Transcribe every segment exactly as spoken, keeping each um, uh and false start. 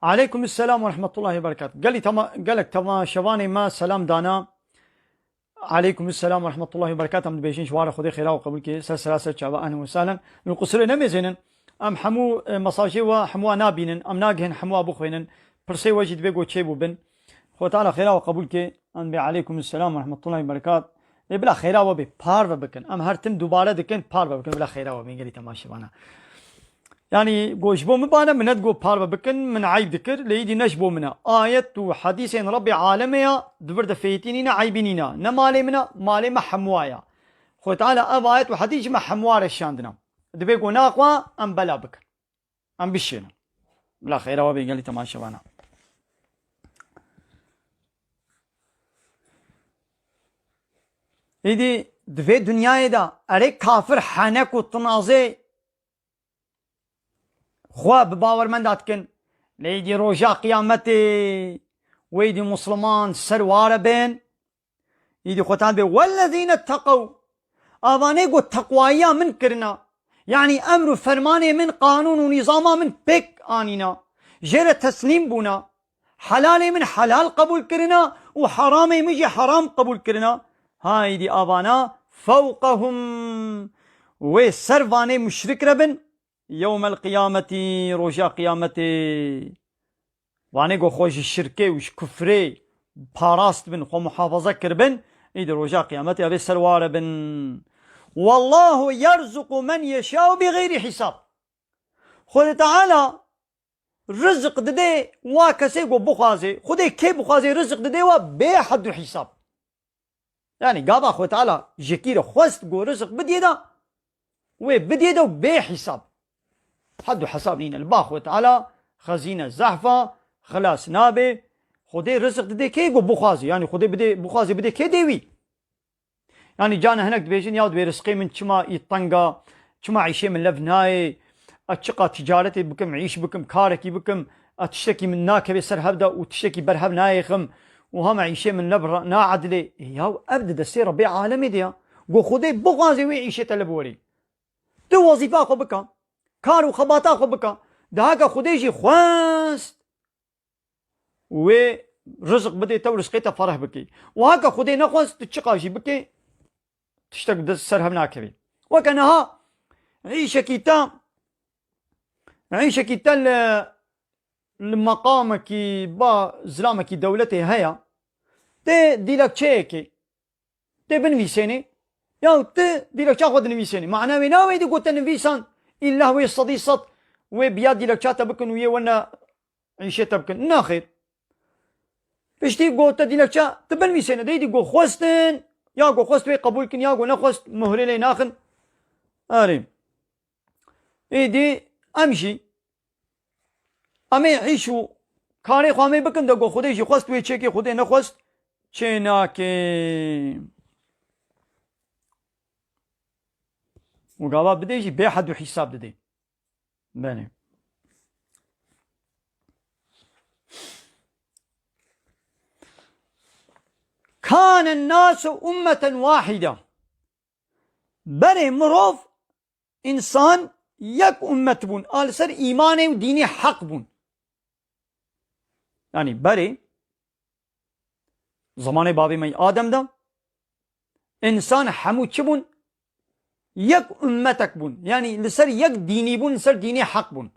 Aleykum selam ve rahmetullahi ve berekat. Gelî tema-, gelek temaşevanê me selam dana. Aleykum selam ve rahmetullahi ve berekat. Em dibêjin ji wara Xwedê xêra we qebûl ke. Ser sera ser çava, ehlen ve sehlen. Min qusûrê nemêzênin. Em hemû, e, mesajê we hemû nabînin. Em nagihên hemû bixwînin. Pirsê we jî divê ku çêbû bin. Xwedê Teala xêra we qebûl ke. Em dibê aleykum selam ve rahmetullahi ve berekat. Ê bila xêra we bê, parve bikin. Em her tim dubare dikin, parve bikin. Bila xêra we bê, gelî temaşevana. Yani, go ji bo min bane, min ne digo parve bikin, min eyb dikir, lê îdî ne ji bo min e. Ayet û hedîsên Rebbê alemê ya, di vir de fêtî nîne, eybî nîne. Ne malê min e, malê me hemûa ya. Xwedê Teala ev ayet û hedîs ji me hemûa re şandina. Divê go naxwe, em bela bikin. Em bişênin. Bila xêra we bê, gelî temaşevana. Îdî di vê dinyayê de erê kafir henek û tinazê xwe bi bawermenda dikin. Lê îdî roja qiyametê wê îdî musliman ser ware bên. Îdî Xwedê Teala bê, "Wellezîne teqew." Avanê ku teqwayiya min kirina, yanî emr û fermanê min, qanûn û nîzama min pêk anîna, jê re teslîm bûna, helalê min helal qebûl kirina û heramê min jî heram qebûl kirina, ha îdî avana fewqehum, wê ser vanê muşrik re bin, yewmel qiyametî, roja qiyametê. Vanê ku xwe ji şirkê û ji kufrê parast bin, xwe muhafaza kiribin, îdî roja qiyametê ev ê ser ware bin. Wallahu yerzuqu men yeşau bi xeyrî hisab. Xwedê Teala rizik dide wa kesê ku bixwaze. Xwedê kê bixwaze rizik dide wa bê hed û hisab. Yani gava Xwedê Teala jekî re xwest ku rizik bidiyê de, wê bidiyê de bê hisab. Hed û hesab nîne. Li ba Xwedê Teala xezîne zehfa, xilas nabe. Xwedê rizik dide kê ku bixwaze. Yani Xwedê bidê, bixwaze bidê kê dê wî. Yani cana hinek dibêjin, "Ya divê rizqê min çima î tenga, çima îşê min lev nayê, a çiqa ticaretê bikim, îş bikim, karekî bikim, a tiştekî min nakeve ser hev de û tiştekî ber hev nayêxim û hema îşê min lev ra-, naedilê." E ya ev di destê Rebbê alemê de ya. Go Xwedê bixwaze wê îşê te li biwerî. Tu wezîfa xwe bika, kar û xebata xwe bika. Dahaka Xwedê jî xwest wê rizik bidê te û rizqê te fereh bikî. Û haka Xwedê nexwest, tu çiqa jî bikê, tiştek bi dest ser hev nakevî. Weke niha îşekî te, îşekî te li, li meqamekî ba zilamekî dewletê heye, tê dîlekçeyekê, tê binivîsênê, ya tu dîlekça xwe dinivîsênê. Mana wê navê dî gote nivîsan, îlla wê sedî sed wê biya dîlekça te bikin û yê wene îşê te bikin. Naxêr. Piştî gote dîlekça tu binivîsêne. Dey dî go xwestin, ya go xwest wê qebûl kin, ya go nexwest muhrê lê naxin. Erê. Êdî em jî em ê îş û karê xwe em ê bikin de go Xwedê jî xwest wê çêkê, Xwedê nexwest çê nake. Û gava bidê jî bê hed û hîsab didê. Belê. Kane nasu ummeten wahide. Berê mirov, însan yek ummet bûn. A li ser îmanê û dînê heq bûn. Yanî berê Zemanê bavê me yê Adem de însan hemû çi bûn? Yek ummetek bûn. Yanî li ser yek dînî bûn, li ser dînê heq bûn.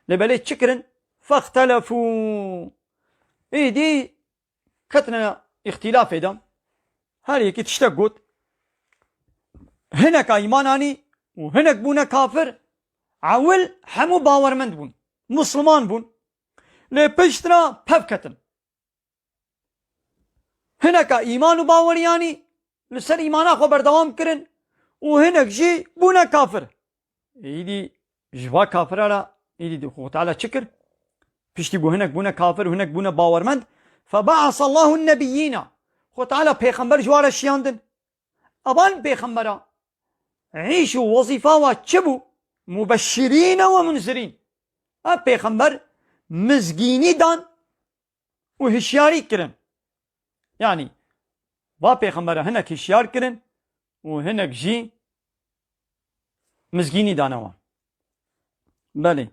Lê belê çi kirin? Fextelefû. Êdî ketine îxtîlafê de. Her yekî tiştek got. Hineka îman anî û hinek bûne kafir. Ewil hemû bawermend bûn. Musliman bûn. Lê piştre pev ketin. Hineka îman û baweriyanî li ser îmana xwe berdewam kirin û hinek jî bûne kafir. Êdî ji va kafira re êdî Xwe Teala çi kir? Piştî ku hinek bûne kafir û hinek bûne bawermend, febe'asallahu nebiyyîna. Xwe Teala pêxember ji wa re şiyandin. Evan pêxembera îş û wezîfa wa çi bû? Mubeşşirîne we munzirîn. Ev pêxember mizgînî dan û hişyarî kirin. Yanî, va pêxembera hinek hişyar kirin û hinek jî mizgînî dane wan. Belê.